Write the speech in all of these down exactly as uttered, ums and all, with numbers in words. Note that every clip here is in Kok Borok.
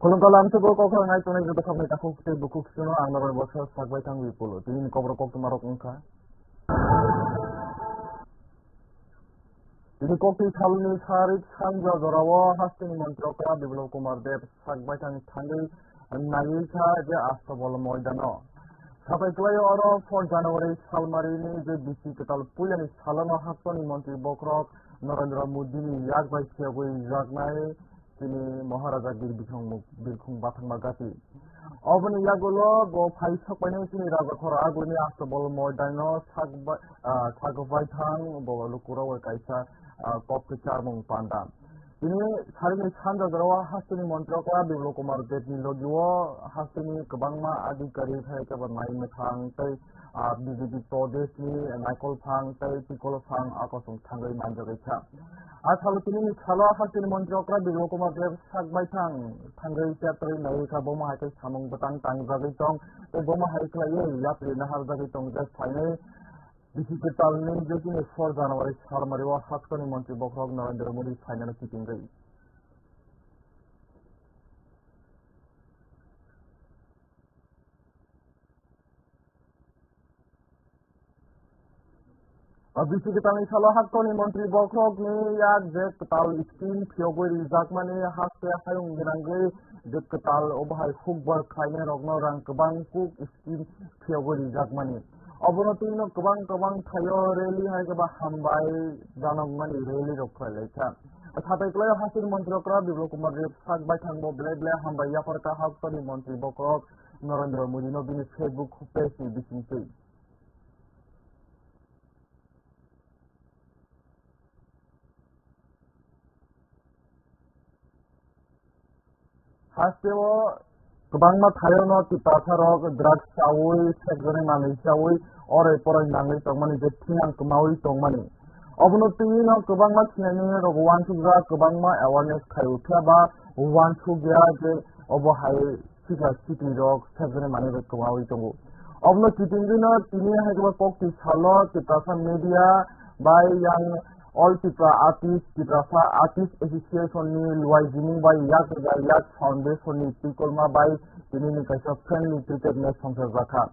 Khulumkha lamsogo kokrok nai tongnai joto khaknai takhuk tei bukhuk sino ang norok bwswk sakbai thang Wipulo. Tini ni kokrok koktwma rok wngkha. Tini koktwi salni sarik sanja jorao hasteni montri okra Biplab Kumar Deb sakbai thang thangwi naiwi kha je Astabol moidano. Sapai kwlaio oro four January salmarini je bisi kwtal puilani salono hasteni montri bokhorok Narendra Modini yak bai phiyogwi rijaknai chini Maharaja Bir Bikrong, Birkhung Bathangma Gati. Oboni yagulo bo phai sokpainai chini Raja Khoro agulini Astabol moidano sakba-, ah, sakbai thang bo lukurok bai kaisa, ah, kok kwcharmung panda. Tini sarini sanja jorao hasteni montri okra Biplab Kumar Debni logio hasteni kwbangma adhikari hai khe bo nai mwthang tei, ah, B J P Pradeshni Naikolphang tei Tikolphang a kosong thangwi manjagwi kha. A salo tinini salo hasteni montri okra Biplab Kumar Deb sakbai thang thangwi chatrwi naiwi kha, bomo hai khe samung bwtang tangjagwi tong tei bomo hai khlaiwi yapri naharjagwi tong je phainai bisi kwtalni je chini four January salmario hasteni montri bokhorok Narendra Modi phainani kitingwi. O bisi kwtalni salo hasteni montri bokhorokni yak je kwtal scheme phiyogwi rijakmani haste hayung gwnangwi je kwtal obo hai hukbar khlainai rokno rang kwbang kuk scheme phiyogwi rijakmani. Obono twino kwbang kwbang thaio rally hai khe ba hambai janokmani rally rok khlai lai kha. Sapai kwlaio hasteni montri okra Biplab Kumar Deb sak baithangbo belai belai hambai yapharkha hasteni montri bokhorok Narendra Modino bini Facebook page ni bisingtwi. Hasteo kwbangma thaio no Tiprasa rok drugs chawi, sek jani manwi chawi, oroi poroi nangwi tongmani je thinang kwmawi tongmani. Obono twi no kwbangma sinani rok uansukjak, kwbangma awareness khai o, phiya ba uansukya je obo hai sikla sikli rok sek jani manwi bai kwmawi tongo. Obono kitingwi no tini hai khe kokti salo Tiprasa media bai yang All Tripura Artist, Tiprasa Artist Association ni luai jimung bai yak yak foundation ni twikolma bai tini ni kaisa friendly cricket match songsa jakha.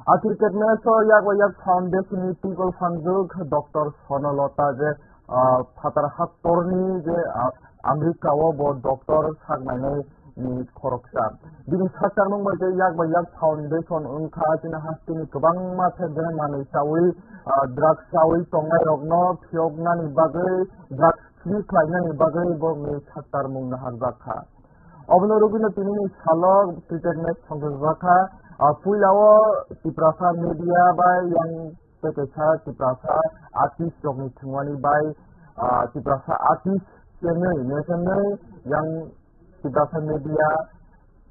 A cricket match o yak bai yak foundation ni twikol phanjwk Doctor Sonolata je, ah, phatar haktorni je, ah, America o bo doctor sak nainai ni khoroksa. Bini sakchangmung bai khe yak bai yak foundation wngkha, chini hasteni kwbangma sek jani manwi chawi, ah, drugs chawi tongnai rokno phiyoknani bagwi, drugs free khlainani bagwi borokni saktarmung naharjak kha. Obono rwgwino tinini salo cricket match songchajak kha. Ah, puilao Tiprasa media bai yang tei kaisa Tiprasa artist rokni thwngmani bai, ah, Tiprasa artist chenwi, mechenwi yang Tiprasa media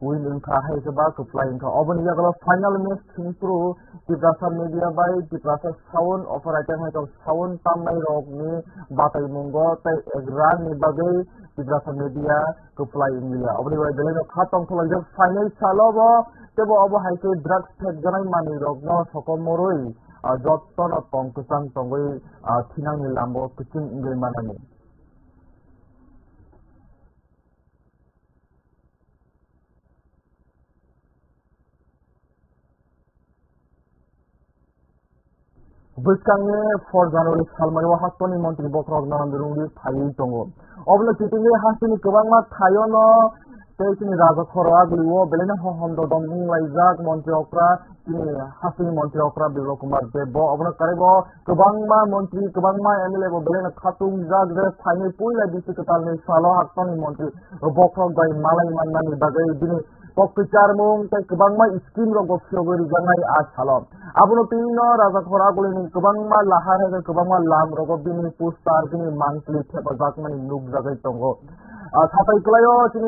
win wngkha, hai khe ba kwplai wngkha. Oboni yagulo final match thwngphuru Tiprasa media bai Tiprasa sound operator hai khe sound tamnai rokni bataimungo tei ek run ni bagwi Tiprasa media kwplai wngya. Oboni bai belai no kha tongthok laijak final salo bo, tebo obo hai khe drugs phekjanai manwi rokno sokomorwi, ah, jottono tong kwchang tongwi, ah, thinangni lamao kwchwng wngwi manani. Bwskangni four January salmani o hasteni montri bokhorok Narendra Modi phaiwi tongo. Obono kitingwi hasteni kwbangma thaiono tei chini raja khoro agulio belaino hohom dodom wnglaijak montri okra, chini hasteni montri okra Biplab Kumar Deb bo. Obono karwi bo kwbangma montri, kwbangma M L A bo belaino khatungjak je phainai puila bisi kwtalni salo hasteni montri bokhorok bai malai manmani bagwi bini kok kwcharmung tei kwbangma scheme rok bo phiyogwi rijaknai a salo. Abono twi no raja khoro agulini kwbangma lahar hai khe kwbangma lam rogo bini poster, bini mantli thepajakmani nukjagwi tongo. Ah, sapai kwlaio chini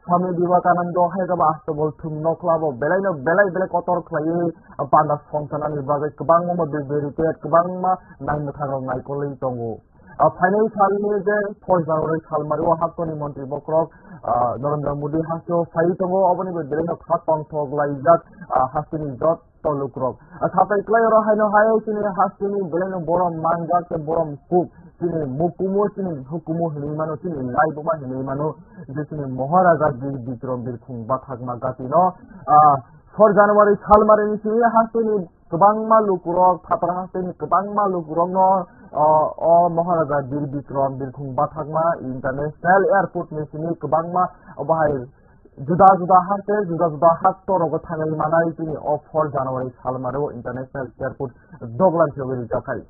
Swami Vivekananda hai khe ba Astabol thum nokla bo belaino belai belai kotor khlaiwi, ah, panda songchanani bagwi kwbangma bo barricade, kwbangma naimwthang rok naikolwi tongo. Ah, phainai salni je four January salmari o hasteni montri bokhorok, ah, Narendra Modi hasteo phaiwi tongo, oboni bai belaino kha tongthok laijak, ah, hasteni jotto lukurok. Ah, sapai kwlai oro haino hai chini hasteni belaino borom manjak tei borom kuk. chini mukumu, chini hukumu hinwi mano, chini laibuma hinwi mano, je chini Maharaja Bir Bikram Birkhung Bathakma Gati no, ah, four January salmari ni simi hasteni kwbangma lukurok, Phatar hasteni kwbangma lukurokno, o, o Maharaja Bir Bikram Birkhung Bathakma International Airport ni simi kwbangma obo hai juda juda haste, juda juda hastorogo thangwi manai chini o four January salmari o International Airport doglam phiyogwi rijak khai.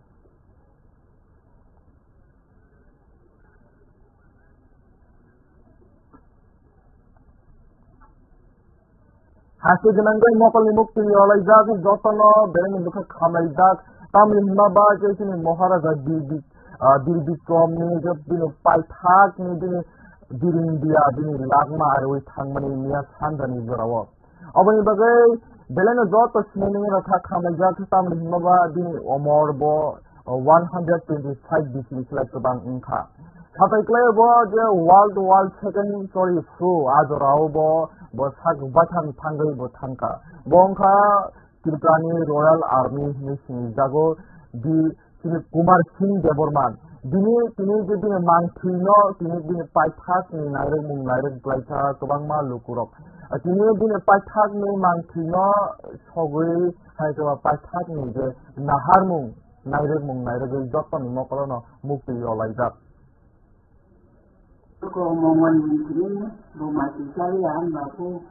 Haste gwnangwi mokolni mukti yolaijak, jotono belai ni bwkha khamlaijak. Tamni hwnba ba je chini Maharaja Bir Bik-, ah, Bir Bikramni je bini paithakni bini biring biya bini lagma arwi thangmani miya sanjani jorao. Oboni bagwi belaino joto sinimung rok kha khamlaijak, tamni hwnba ba bini omor bo one hundred twenty five bising slai kwbang wngkha. Sapai kwlai bo je World War Second, sorry, fru a jorao bo, bo sak baithang thangwi bo thangkha. Bo wngkha Tripurani Royal Army hinwi sinijago, di chini Kumar Singh Debbarma. Bini, tini je bini mangthwino, tini bini paithakni nairwkmung nairwk klaikha kwbangma lukurok. Tini bini paithakni mangthwino sogwi hai kwbang paithakni je naharmung nairwkmung nairwgwi jottoni mokolono mukti yolaijak. Ko mongol ni tini bo mati chali ang ba ko.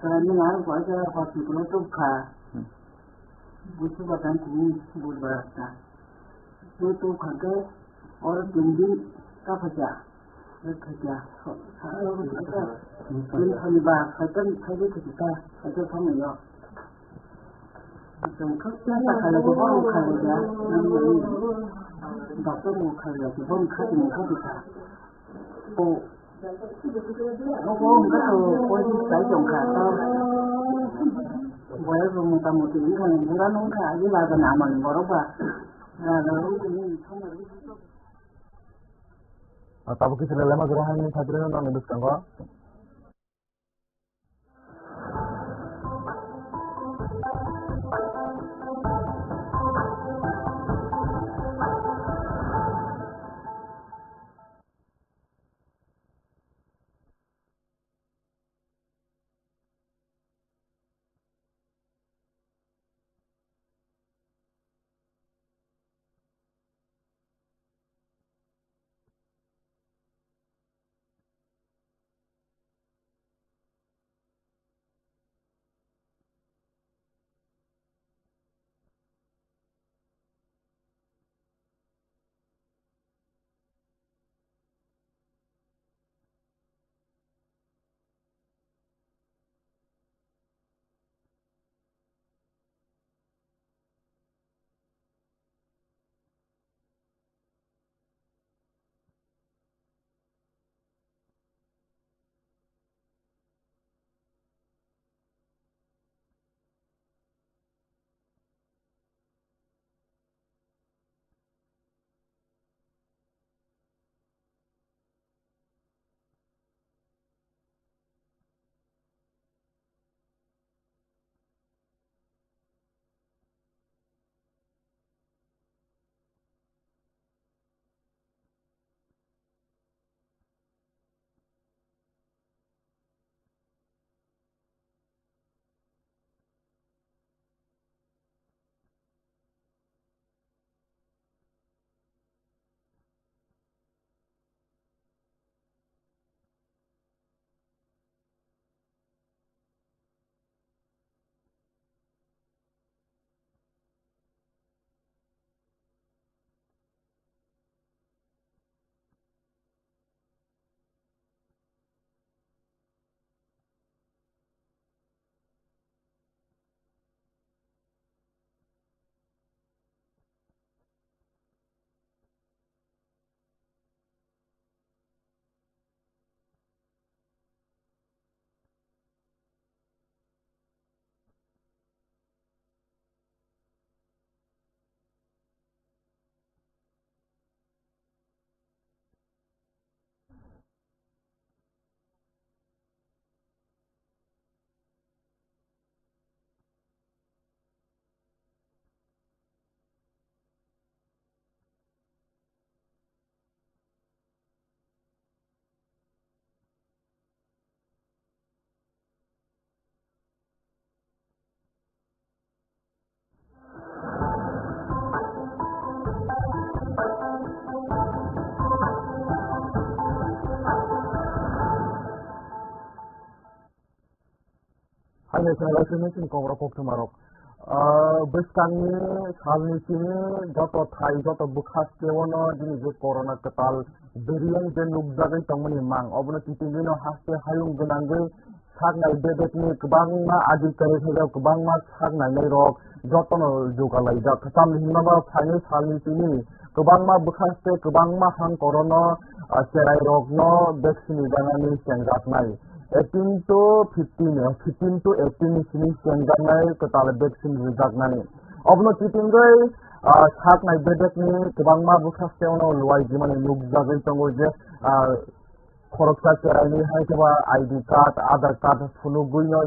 Kala ni ang ko ja hospital to kha. Busu batang ku budbar ta. Tu tu kha ke or tindi ka phaja. Ka phaja. Tun khani ba khaitan khaide khita. Khaide khani yo. Doctor mukha ya, bom kha mukha bisa. O, o ko mukha to ko di sai jong kha to. Boy ko mukha mukha ni kha ni mura nung kha, aji la ga na man borok ba. Na ga ru ni thong ru. Tabuk kisa lelema jora hani sabri no nang ni bwskango. Haino khe lai sini sini kok rok kok tuma rok. Ah, bwskangni salni sini joto thai, joto bwkha steo no bini je corona kwtal variant je nukjagwi tongmani mang, obono kitingwi no haste hayung gwnangwi saknai bebekni kwbangma adhikarik hai kwbangma saknainai rok jotono jukalaijak. Tamni hwnba phaini salni simi kwbangma bwkhaste kwbangma hang korono, ah, cherai rokno vaccine rijaknani chengjaknai. Eighteen to fifteen, eh, fifteen to eighteen ni simi chengjaknai kwtal vaccine rijaknani. Obono kitingwi, ah, saknai bebekni kwbangma bwkhaste ono luai jimani nukjagwi tongo je, ah, khoroksa cheraini hai khe ba I D card, Aadhaar card phunugwino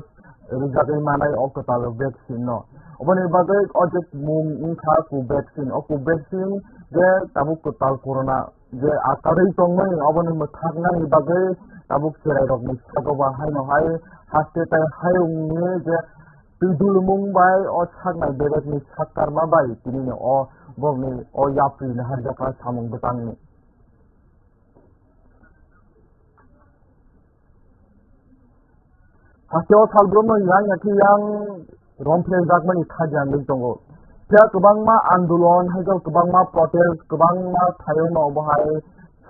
rijagwi manai o kwtal vaccine no. Oboni bagwi o je mung wngkha Covaxin. O Covaxin je tabuk kwtal corona je akarwi tongmani oboni mwthaknani bagwi tabuk cherai rokni sago ba haino hai haste tai hayungni je twi dulumung bai o saknai bebekni sakkarma bai tinino o borokni o yapri naharjakha samung bwtangni. Haste o salbrumno yang ya khe yang romphrejakmani khaja wngwi tongo. Phiya kwbangma andolon, hai khe kwbangma protest, kwbangma thayungno obo hai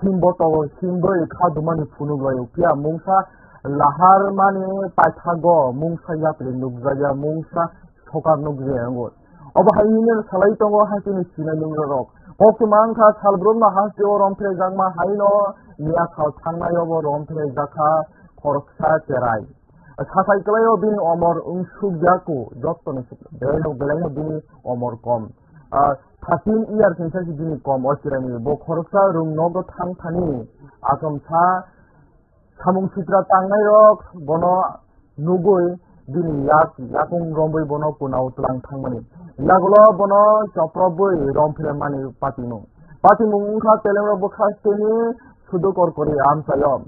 himbo tongo, himbo kha dumani phunuk laio. Phiya mungsa lahar mani paithago mungsa yapri nukjakya, mungsa sokar nukjakya wngo. Obo hai hwnwi salai tongo hasteni sinai nungrok. Koktwma wngkha salbrumno hasteo romphrejakma haino miya sal thangnai obo romphrejakha khoroksa cherai. Satai kwlaio bini omor wngsukya ku, jottoni belaino, belaino bini omor kom. Ah, thirteen years ni sai bini kom o cheraini. Bo khoroksa rung nogo thang thani achomsa samung sitra tangnai rok bono nugwi bini yak yakung romwi bono kunao tlang thangmani. Yagulo bono choprobwi romphre mani patimung. Patimung wngkha telengrok bwkha steni sudukor kori amchaio.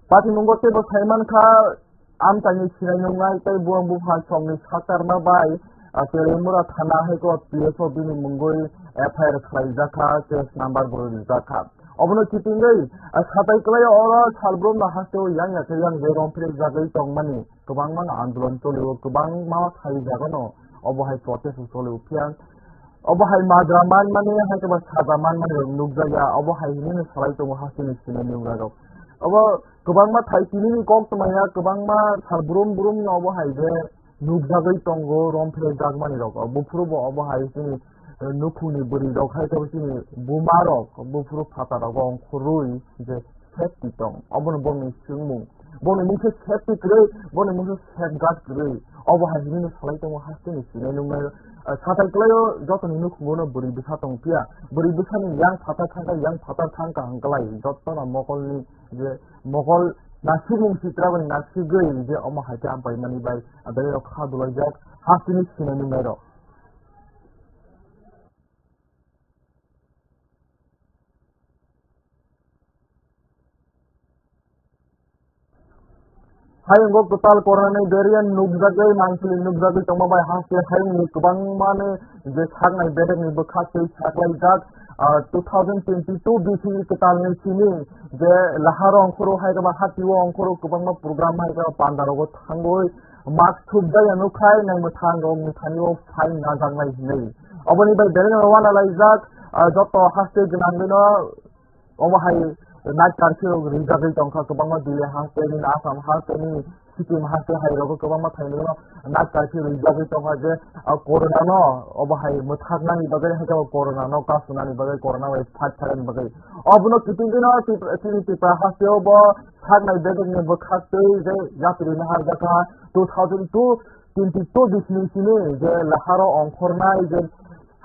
Patimungo teibo saimankha, amchaini sinai nungnai tei buang bupha songni saktarma bai, ah, Telemura thana hai khe P S o bini mungwi F I R khlaijakha, case number bo rijakha. Obono kitingwi, ah, satai kwlaio oro salbrumno hasteo yang ya khe yang je romphre jagwi tongmani kwbangma andolon cholio, kwbangma sai jagano obo hai protest cholio. Phiya obo hai madra manmani, hai khe ba saja manmani rok nukjakya, obo hai hinwi no salai tongo hasteni sinai nungrarok. Obo kwbangma thai tinini kok twmaya, kwbangma sal brum brum no obo hai je nukjagwi tongo, romphre jakmani rok. Buphuru bo obo hai chini, eh, nukhungni bwrwi rok hai khe chini buma rok, buphuru phatar rogo ongkhorwi je safety tong, obono bongni swngmung. Bongni mungsa safety kwrwi, bongni mungsa safeguard kwrwi. Obo hai hinwi no salai tongo hasteni sinai nungnai. Ah, satai kwlaio jotoni nukhungo no bwrwi bwsa tong phiya. Bwrwi bwsani yang phatar thangkha, yang phatar thangkha hwnkhe lai jotono mokolni je mokol nasikmung sitra bai nasigwi je omo hai khe ampai mani bai, ah, belai rok kha dulaijak hasteni sinai nungnai rok. Hayungo kwtal corona ni variant nukjagwi, mansili nukjagwi tongma bai haste hayungni kwbangmani je saknai bedekni bwkha twi saklaijak, ah, two thousand twenty-two bisi kwtalni simi je laharo ongkhoro hai khe ba hatio ongkhoro kwbangma program hai khe ba pandarogo thangwi mask thupjaya nukhai nai mwthang rokni thani o fine najaknai hinwi. Oboni bai belai no uanalaijak, ah, joto haste gwnangwino omo hai night curfew rok rijagwi tongkha kwbangma Delhi haste ni, Assam haste ni, Sikkim haste hai rogo kwbangma thai nukno night curfew rijagwi tongkha je, ah, corona no obo hai mwthaknani bagwi hai khe corona no kasunani bagwi, corona bai fight khlainani bagwi. Obono kitingwino Trip-, chini Tripura hasteo bo saknai bedekni bwkhaktwi je yapri naharjakha two thousand two twenty-two bisni simi je laharo ongkhornai je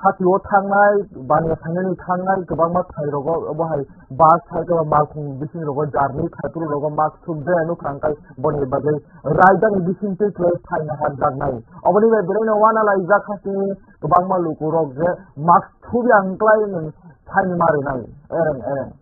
hatio thangnai, baniya thangnani thangnai kwbangma thai rogo obo hai bus hai khe malkhung bising rogo jarni thaiphuru rogo mask thupjaya nukhang kai boni bagwi raidani bising twi khlai phaina harjaknai. Oboni bai belai no uanalaijak hasteni kwbangma lukurok je mask thupya hwnkhlai nwng phaini marinai ereng ereng.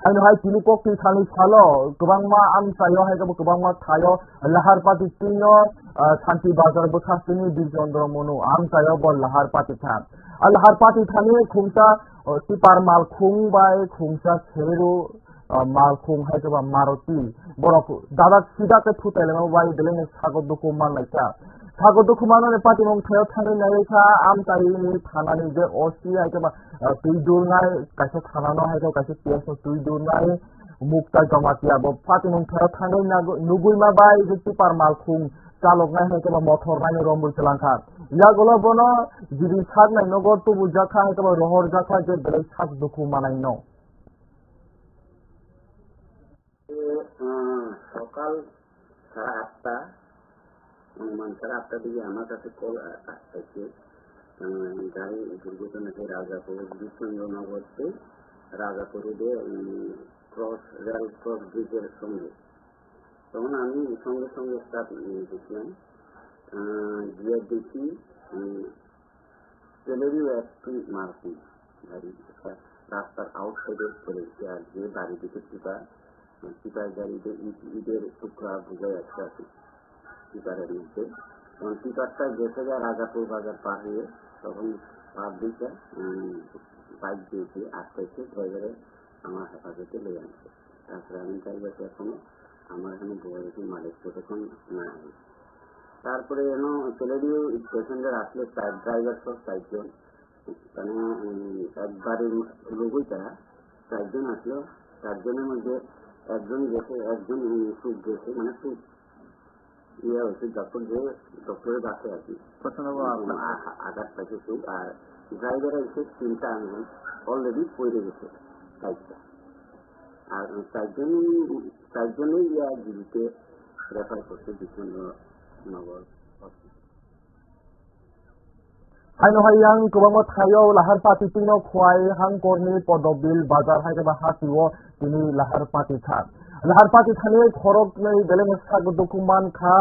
Ano hai tini kok twi salni salo kwbangma amchaio hai khe bo kwbangma thaio lahar pati twino, ah, Santi Bazar bwkha twini Bir Chandra Monu amchaio bo lahar pati kha. A lahar pati thani khungsa, oh, tipar malkhung bai khungsa seru, ah, malkhung hai khe ba Maruti. Borok dadak sidak khe thutailema bai belai no sago dukhu manlai kha. Sago dukhu manmani patimung thaio thangwi naiwi kha, amchaini thanani je O C hai khe ba, ah, twi durnai, kaisa thanano hai khe kaisa P S no twi durnai, Mukta Jamatia bo patimung thaio thangwi nagu-, nugwi ma bai je tipar malkhung chaloknai hai khe ba mothor naino rombui twlang kha. Yagulo bono jibin saknai nogo tubujak kha hai khe ba rohorjak kha je belai sak dukhu manai no. আহ, সকাল সাড়ে আটটা, অনুমান সাড়ে আটটার দিকে আমার কাছে কল আ-, আ-, আসছে। আহ, গাড়ি দুর্ঘটনা হয়েছে রাজাপুর, বিষ্ণুচন্দ্রনগর টু রাজাপুর রোডে, উম, ক্রস, রেল ক্রস ব্রিজের সঙ্গে। তখন আমি সঙ্গে সঙ্গে স্টার্ট, উম, দিয়েছিলাম। আহ, গিয়ে দেখি, উম, Celerio একটি মারুতি গাড়ি, একটা রাস্তার আউটসাইডে চলে এসেছে। আর যে বাড়ি দিকে টিপার, টিপার গাড়িতে ইট, ইটের টুকরা বোঝা যাচ্ছে আর কি, টিপারের মধ্যে। এবং টিপারটা গেছে গিয়ে রাজাপুর বাজার পার হয়ে, তখন পাবলিকরা, উম, বাইক দিয়ে দিয়ে আটকাইছে, ড্রাইভারে আমার হেফাজতে লয়ে আনছে। তারপরে আমি ড্রাইভারকে এখনো আমার এখানে বয়ে রেখে মালিক প্রশাসন না হয়। তারপরে এখনো তেলেডিও প্যাসেঞ্জার আসলে চার, ড্রাইভার সহ চারজন, মানে, উম, এক গাড়ির লোকই তারা চারজন আসলো। চারজনের মধ্যে একজন গেছে, একজন, উম, চুপ গেছে, মানে চুপ ইয়ে হয়েছে, ডক্টর যে ডক্টরের কাছে আর কি। প্রথমে ও আপনার আ-, আঘাত পাইছে চুপ, আর ড্রাইভার এসে তিনটা আঙ্গুল অলরেডি পড়ে গেছে চারটা। আর চারজনই, চারজনই ইয়া জিবিতে রেফার করছে বিষ্ণুনগর hospital. Haino hai yang kwbangma thaio lahar pati twino Khwai Hangkorni Podobil bazar hai khe ba hatio tini lahar pati kha. Lahar pati thani khoroknwi belai no sago dukhu man kha.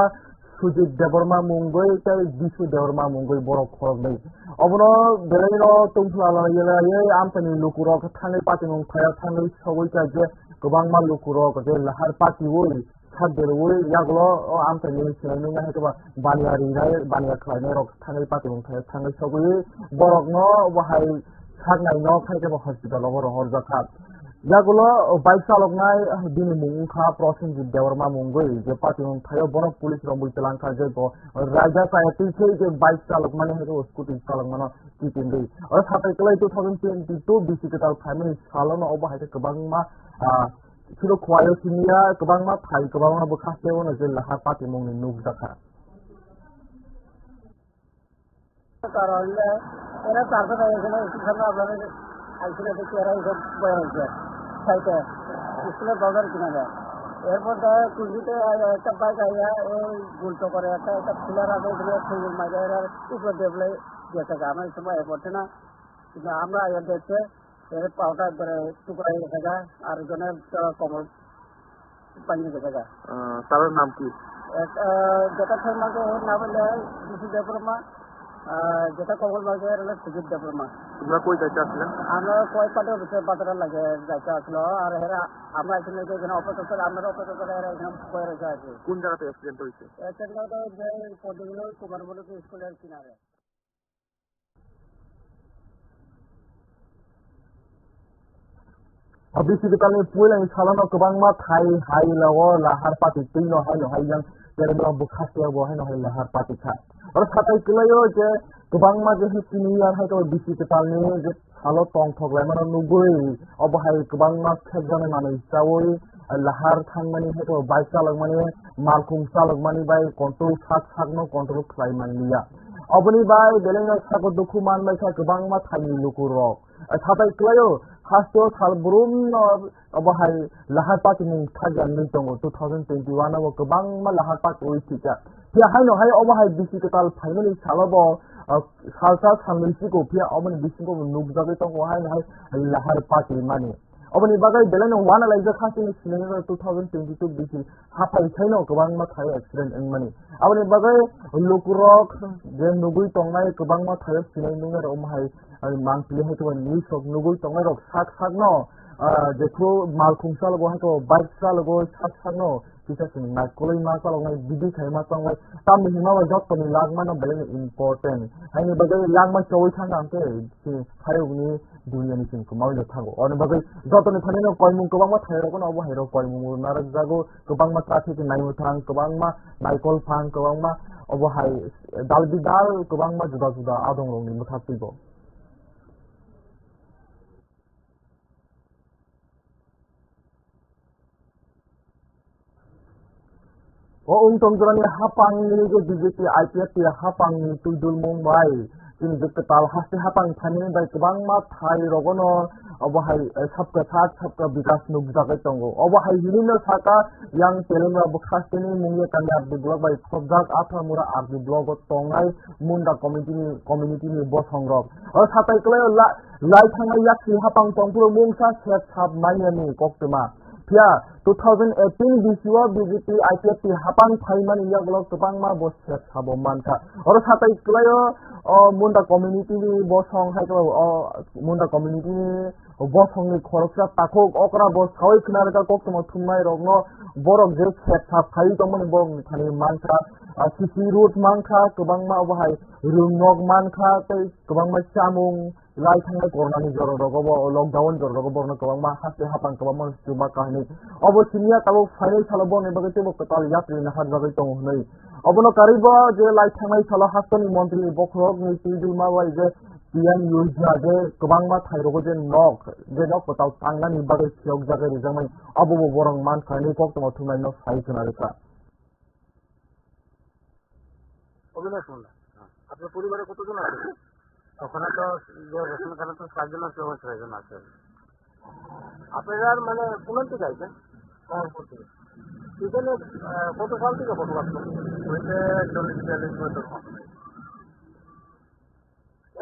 Sujit Debbarma mungwi tei Bisu Debbarma mungwi borok khoroknwi. Obono belai no tongthwla lai lai amchaini lukurok thangwi patimung thaio thangwi sogwi kha je kwbangma lukurok je lahar patiwi sak berwi yagulo o amchaini swnamwi nai khe ba baniya rinai baniya khlainai rok thangwi patimung thaio thangwi sogwi borokno bo hai saknai nok hai khe bo hospital o rohorjak kha. Yagulo bike chaloknai bini mung wngkha Prosenjit Debbarma mungwi, je patimung thaio bono police rok bui twlang kha je bo raida chaya twi se je bike chalokmani hai khe bo scooty chalokmano kitingwi. Oro satai kwlai two thousand twenty two bisi kwtal phaimani salono obo hai khe kwbangma, ah, Suro Khwai o simiya kwbangma phai kwbangma bwkha se ono je lahar patimungni nukjakha. Karon le, era tarsa dai ekhane school samne apnare aisile dekhi era ekho boya hoyse, saite school-or boundary kinare. Erpor dai kunjite ekta bike aiya ei gul chokore ekta, ekta pillar age, ekhane khulur maje era upor de bole gese ga, amar somoy erpor se na, kintu amra aiya dekhche, এর পাওটা একবারে টুকরা হয়ে গেছে গা, আর একজনের, আহ, কোমর ভেঙে গেছে গা। আহ, তার নাম কি? এক, আহ, যেটা ফের মাঝে এর নাম হলো বিশু দেববর্মা, আহ, যেটা কোমর মাঝে এর হলো সুজিত দেববর্মা। তোমরা কই যাইতে আসলে? আমরা কয় পাটে অফিসে বাজারে লাগে যাইতে আসলো, আর এরা আমরা এখানে যে এখানে অপেক্ষা করে, আমরা অপেক্ষা করে এরা এখানে বয়ে রয়েছে আর কি। কোন জায়গাতে অ্যাক্সিডেন্ট হয়েছে? অ্যাক্সিডেন্ট হয়েছে যে পদ্মগুলো কুমারমণিপুর স্কুলের কিনারে। Bisi kwtalni puilani salono kwbangma thai hai lao lahar pati twino haino hai yang teremno bwkha se bo haino hai lahar pati kha. Oro satai kwlaio je kwbangma je hai chini yang hai khe bisi kwtalni je salo tongthok laimano nugwi obo hai kwbangma khekjaknai manwi chaui lahar thangmani hai khe bike chalokmani malkhung chalokmani bai control sak sakno control khlai manliya. Oboni bai belai no sago dukhu manbai kha kwbangma thaini lukurok. Satai kwlaio, hasteo sal brumno obo hai lahar patimung thakjagwi tongo, two thousand twenty-one o bo kwbangma lahar patiwi thwikha. Phiya haino hai obo hai bisi kwtal phaimani salo bo, ah, salsa salnwi siko, phiya oboni bisingo bo nukjagwi tongo haino hai lahar patimani. Oboni bagwi belai no uanalaijak ha chini sinai two thousand twenty-two bisi haphai saino kwbangma thai accident wngmani. Aboni bagwi lukurok je nugwi tongnai kwbangma thaio sinai nungya rok omo hai, ah, mangpili hai kwbangma news rok nugwi tongnai rok sak sakno Ah, jekhu malkhung chalogo, haikhe bike chalogo, sak sakno kisa chwng naikolwi ma chaloknai, bidi khai ma chaloknai, tamni hwnba bai jottoni langmano belai no important. Haini bagwi langma chowi thangkha hwnkhe chini phayokni duniani chwng kwmawi no thango. Oni bagwi jottoni thani no koimung kwbangma thairok no obo hairok koimung narwkjago, kwbangma traffic naimwthang, kwbangma naikol phang, kwbangma obo hai dal bidal kwbangma juda juda adongrokni mwthak twibo. O wng tong jorani hapangni je B J P I P F T hapangni twidulmung bai chini je kwtal haste hapang phaimani bai kwbangma thai rogono obo hai, eh, sabka sath sabka bikas nukjagwi tongo. Obo hai hinino saka yang telengma bo khasteni mungya kami R D block bai khobjak Athamura R D block o tongnai Munda community ni, community ni bosong rok. O satai kwlai o la-, lai thangnai yaksi hapang tongphuru mungsa sep sap manyani koktwma. Phiya two thousand eighteen bisio B J P I P F T hapang phaimani yagulo kwbangma bo sep sabo mankha. Oro satai kwlaio, o Munda community ni bosong hai khe o Munda community ni bosongni khoroksa takhuk okra bo sawi khna rwkha koktwma thumnai rokno borok je sep sap phaiwi tongmani borokni thani mankha, ah, C C road mankha, kwbangma obo hai rwngnok mankha tei kwbangma chamung lai thangnai corona ni jora rogo bo lockdown jora rogo borokno kwbangma haste hapang kwbangma chuma kahini. Obo simiya tabuk phainai salo borokni bagwi teibo kwtal yapri naharjagwi tongo hwnwi. Obono karwi bo je lai thangnai salo hasteni montri ni bokhorok ni twijulma bai je P M yojna je kwbangma thai rogo je nok, je nok kwtal tangnani bagwi phiyokjagwi rijakmani obo bo borok mankha hwnwi koktwma thumnaino sai khna rwkha. Abinash মোল্লা। হ্যাঁ। আপনার পরিবারে কতজন আছে? ওখানে তো যে রেশন কার্ডে তো চারজন আছে, ওখানে ছয়জন আছে। আপনারা মানে কোন থেকে আইছেন? কমলপুর থেকে। এখানে, আহ, কত সাল থেকে বসবাস করছেন? হইতে চল্লিশ বিয়াল্লিশ বছর হবে।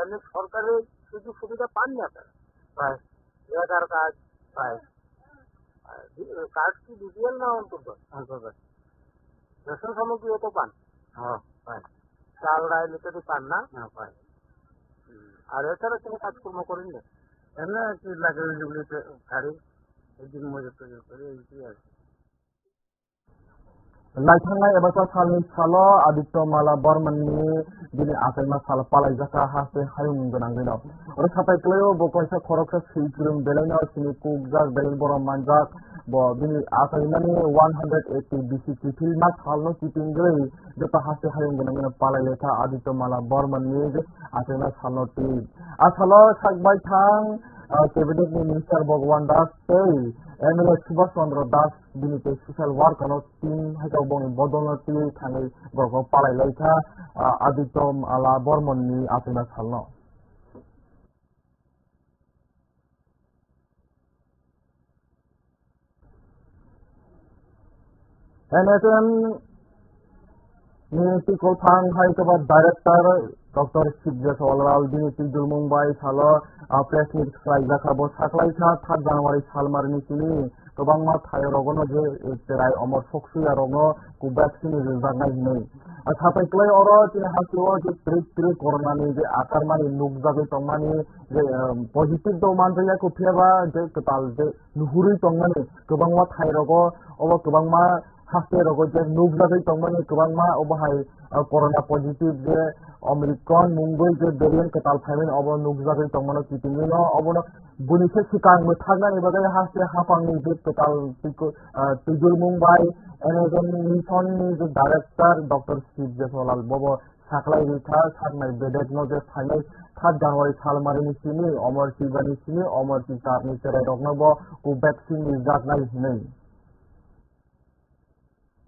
এমনি সরকারের সুযোগ সুবিধা পাননি আপনারা? পাই। Ration card? পাই। আর বি-, কার্ড কি বিপিএল না অন্তর্গত? অন্তর্গত। রেশন সামগ্রী তো পান? হ্যাঁ, পাই। চাল, ডাল ইত্যাদি পান না? হ্যাঁ, পাই। হুম। আর এছাড়া কোনো কাজকর্ম করেন না? এমনি আর কি লাকড়ি লুকড়িতে ছাড়ি, এই দিন মজুর টজুর করি, এই কি আর কি। Naithangnai eba sa salni salo Aditya Mala Bormani bini achaima sal palaijakha haste hayung gwnangwino. Oro satai kwlaio bo kaisa khoroksa swi kwrwng belaino sini kukjak belai borok manjak. Bo bini achaimani one hundred eighty bisi kiphilma salno kitingwi joto haste hayung gwnangwino palailaikha Aditya Mala Bormani je achaima salno twi. A salo sak baithang, ah, cabinet ni minister Bhagwan Das tei M L A Subhash Chandra Das bini tei social work ano team hai khe bongni bodol no twiwi thangwi borok no palai lai kha, ah, Aditya Mala Bormon ni achaima salno. N S M ni twi kwthang hai khe ba director Doctor Sibja Sawalal bini twi dulmung bai salo, ah, press meet khlai jakha. Bo saklai kha third January salmari ni simi kwbangma thai rogono je, eh, cherai omor soksuya rokno Covaxin ni rwjaknai hinwi. Ah, sapai kwlai oro chini hasteo je trik trik corona ni je akarmani nukjagwi tongmani je, eh, positive do manjaya, phiya ba je kwtal je nuhurwi tongmani kwbangma thai rogo, obo kwbangma haste rogo je nukjagwi tongmani kwbangma obo hai, ah, corona positive je Omicron mungwi je variant kwtal phaimani obo nukjagwi tongmano kitingwino obono buni se swkang mwthaknani bagwi haste haphangni je kwtal tiko-, ah, twijlmung bai N S M mission ni je director Doctor Shiv Jaswalal bobo saklai rikha saknai bedek no je phainai third January salmari ni simi Omor Shiba ni simi Omor Shiba ni cherai rokno bo Covaxin ni jaknai hinwi.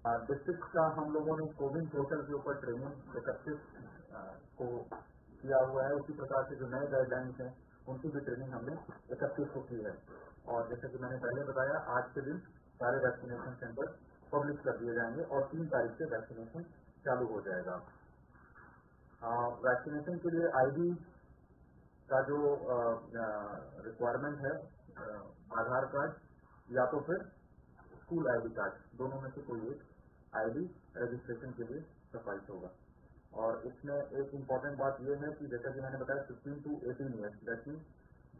Uh, district का हम लोगों ने कोविन पोर्टल के ऊपर ट्रेनिंग इकतीस, अ, को किया हुआ है। उसी प्रकार से जो नए गाइडलाइंस हैं, उनकी भी ट्रेनिंग हमने इकतीस को की है। और जैसे कि मैंने पहले बताया, आज के दिन सारे वैक्सीनेशन सेंटर पब्लिश कर दिए जाएंगे और तीन तारीख से वैक्सीनेशन चालू हो जाएगा। अ, वैक्सीनेशन के लिए आईडी का जो, अ, अ, रिक्वायरमेंट है, अ, आधार कार्ड या तो फिर स्कूल आईडी कार्ड, दोनों में से कोई एक आईडी रजिस्ट्रेशन के लिए सफाइस होगा। और इसमें एक इम्पॉर्टेंट बात यह है कि जैसा कि मैंने बताया, fifteen to eighteen years, that means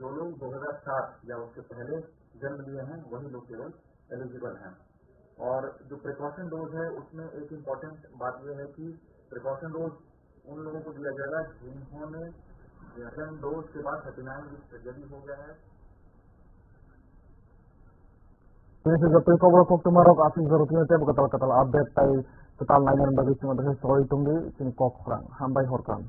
जो लोग दो हज़ार सात या उससे पहले जन्म लिए हैं वही लोग केवल एलिजिबल हैं। और जो प्रिकॉशन डोज है उसमें एक इम्पॉर्टेंट बात यह है कि प्रिकॉशन डोज उन लोगों को दिया जाएगा जिन्होंने सेकंड डोज के बाद थर्टी नाइन वीक सर्जरी हो गया है। Ini sejak twi kobor kok tumarok asing jorok tini tebo katal katal update tai katal nainani bagwi chwng tesa soi tongdi chini kok khorang hambai horkang.